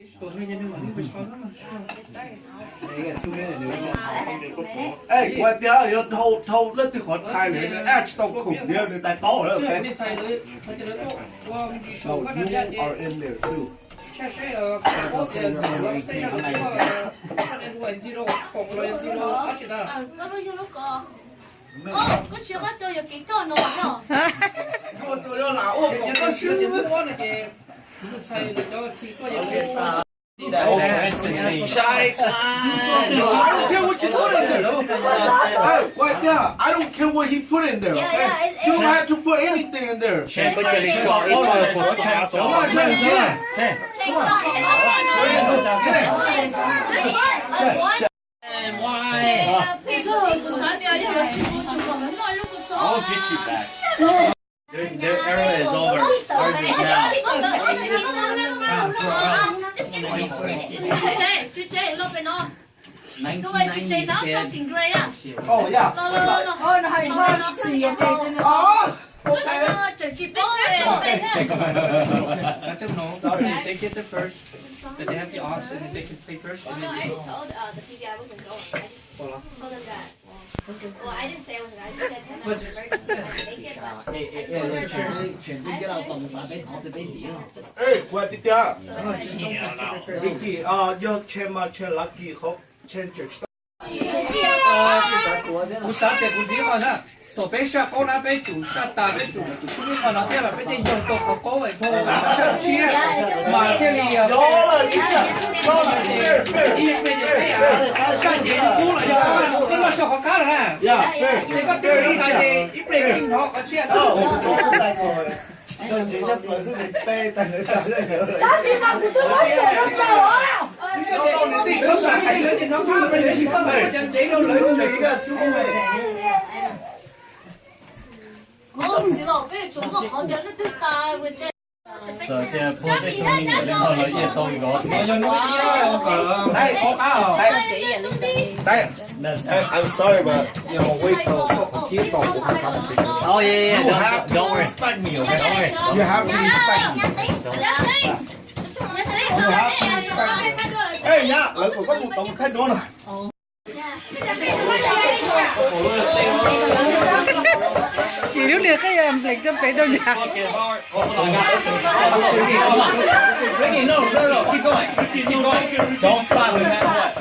Ej, kuv hais tias yog dhau, dhau leej twg qhov thaij lawm nws ab tsis tau khoom thiab nws tais taub lawm. No, you are in there too. I don't care what you put in there, though. Hey, kuv hais tias, I don't care what he put in there, okay? You don't have to put anything in there. Come on, Chad, get in. Come on. Get in. Chad, Chad. I'll get you back. Their, their era is over. Ours is now. Nineteen nineties, kid. Oh, yeah. Oh, okay. Let them know. Sorry. They get the first. That they have the ox and they can play first. And then I told uh, the P B I wasn't going. I just told them that. Well, I didn't say I was. I just said I'm not an emergency. I just told her that. Ej, kuv hais tias, Vicky, yog Chad mas Chad lucky qhov Chad tseem tsis tau. Kuv xav tias kuv ntxiv qhov na, thaum peb saj qaub na peb tsum saj tas peb tsum tus qub lub qhov no thiab los peb tej yog tau qhov qaub es pab saj tshiab mas thiaj li ib peb saj ncev kub los yog koj noj sau qhov qab lawm na. Ces koj twb ib qhov ntxiv ib pliag hnov qhov tshiab. So, tias pub tej tug me nyuam li no lawv yeej tau zov thiab. I'm sorry, but you know, wait till koj qhov cib tau kuv hais qhov no. Oh, yeah, yeah, yeah. You have to respect me, okay? You have to respect me. You have to respect me. Ej, nyab, lawv kom koj mus tau mus khaij duab no. Kis lub niag qheb ya nplees rau pem rau nrad. Ricky, no, no, no, keep going. Keep going. Don't stop no matter what.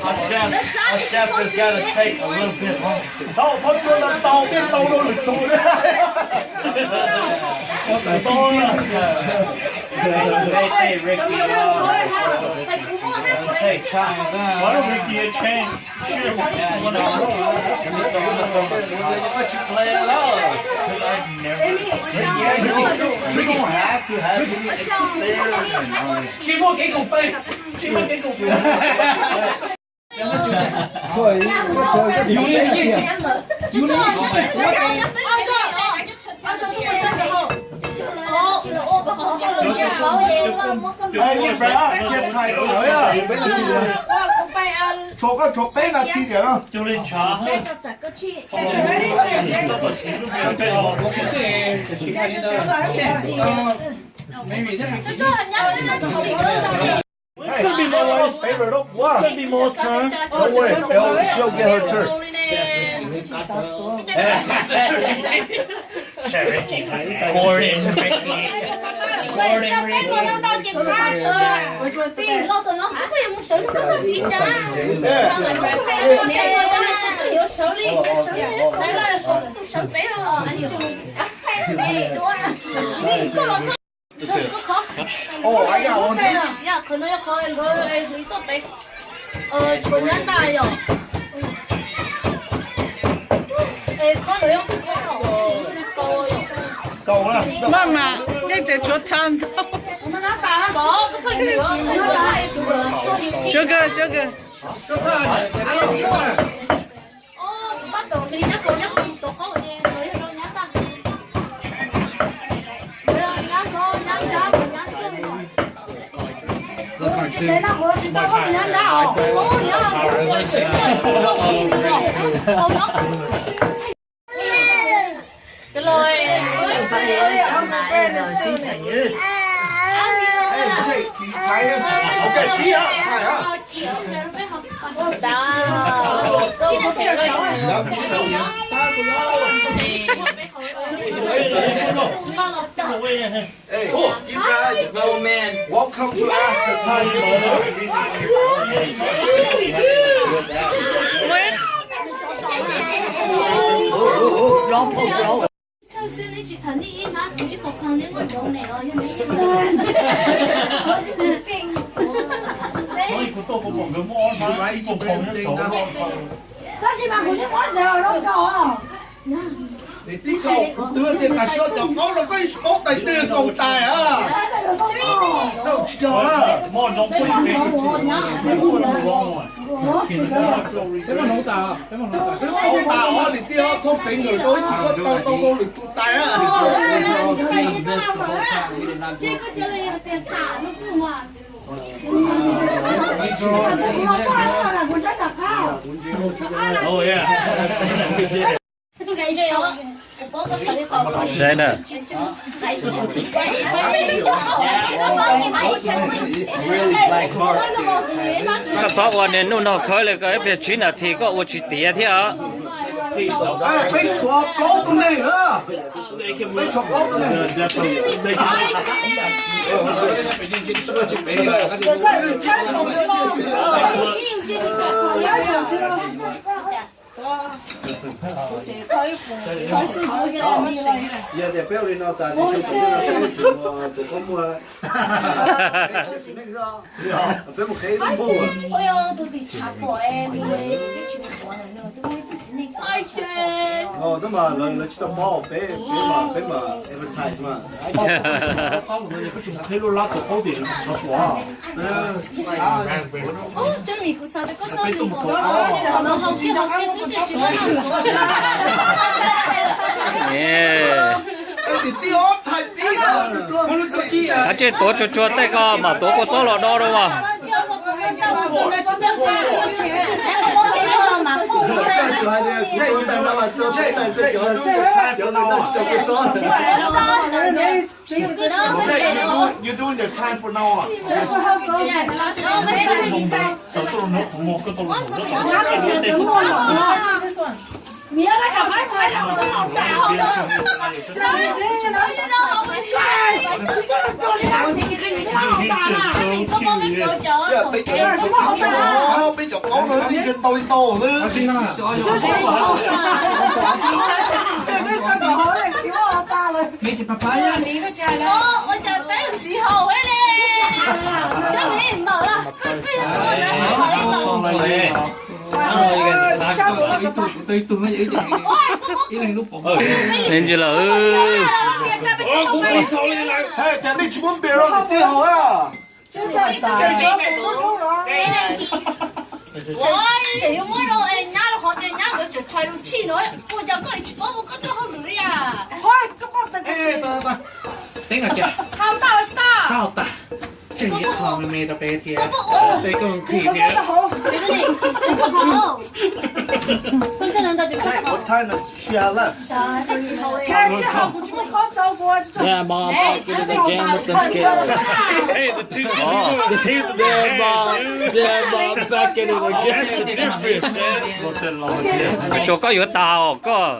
Our chef, our chef has got to take a little bit longer. Tau, tau, tau, tau, tau, tau, tau. Hey, hey, Ricky, uh, take time. Why don't Ricky a change? Sure, we can do it. Because I've never. You don't have to have any experiment on it. Tsis muaj kev koom peb, tsis muaj kev koom peb. Ej, Brad, kiag thaij tawv, tshuav koj tshuav peb nas this tiag no. Hey, it's gonna be my wife's favorite. Don't worry, she'll get her turn. Gordon, Ricky. Gordon, Ricky. Oh, I got one. Maj mam, yeej tseem tshuav tha ntau. Sugar, sugar. Hey, Jake, can you tie him? Okay, be up high, huh? Hey, you guys, welcome to Africa. Tab sis mas kuv yeej muab xav los rau koj. Nim tib kaum kuv twb tias tas soj cov qaub rau koj yeej tsis paub tais twg koom tais a. Tsis yog na. Twb paub tas os, nim tib ob txhob fev nkawm rau ib tsis koj tau tau rau lwm tus tais a. Saib na. Koj txhob ua niag nuj nog khawb li, koj ib pliag tsib nas this koj ua tsis tiav thiab. Peb tshuav plaub tus neeg na. Peb tshuav plaub tus neeg. Yog tias peb ua li no tas, tus koj muag, peb mus qheb ib lub npuj. Tab mas lawv tsis tau paub peb, peb mas, peb mas advertise mas. Qheb lub lab tus qaub tim no ua. Kav tsij tuav tsuag tsuag tej ko mam tuav kua txob los do rau as. You're doing the time for now. Peb cov qaub no tib ntsia ntau li ntau xwb. Ntsia lawm. Hais tias nej tsis muab npias rau niam tij haus a. Tseem yuav muab rau nyab los qhov tias nyab nkawd tseem tshais lus tshij no, ua cas koj tsis paub ua koj txoj hauj lwm li a? Teb no ces xauj tas, tseg ib qho me me rau peb thiab, peb koj nqhis thiab. What time does she have left? Yeah, Mom, I'll get it again with the scale. Hey, the two, the two, yeah, Mom, yeah, Mom, back at it again. That's the difference, man. Tsuas koj yuav tas os koj.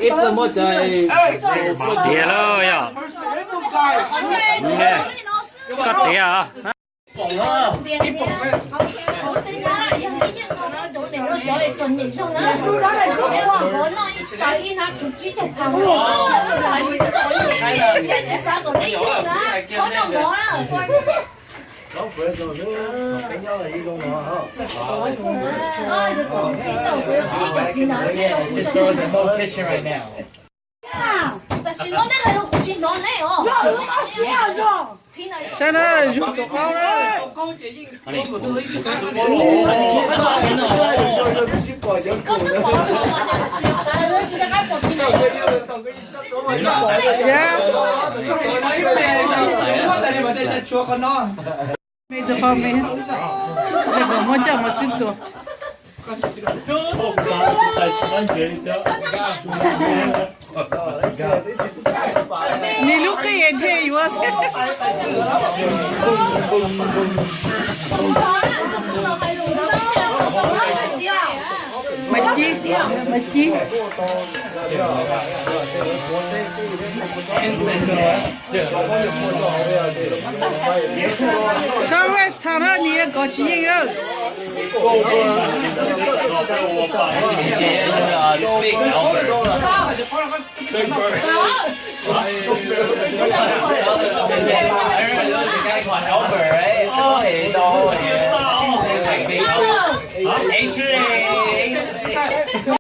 Ib pliag muab cov tiav lawm yog. Koj tiav. Just throw us in the kitchen right now. Tsis hnov nej hais los kuv tsis hnov nej os. Saib na, zug tus qaub na. Yam. Me tus qhov me, nej kom muab coj mus sib txuas. Nws lub qij es dhia yuav. Mas Cib, mas Cib. Txhob waste time na, nws yuav kov tsis yeej na.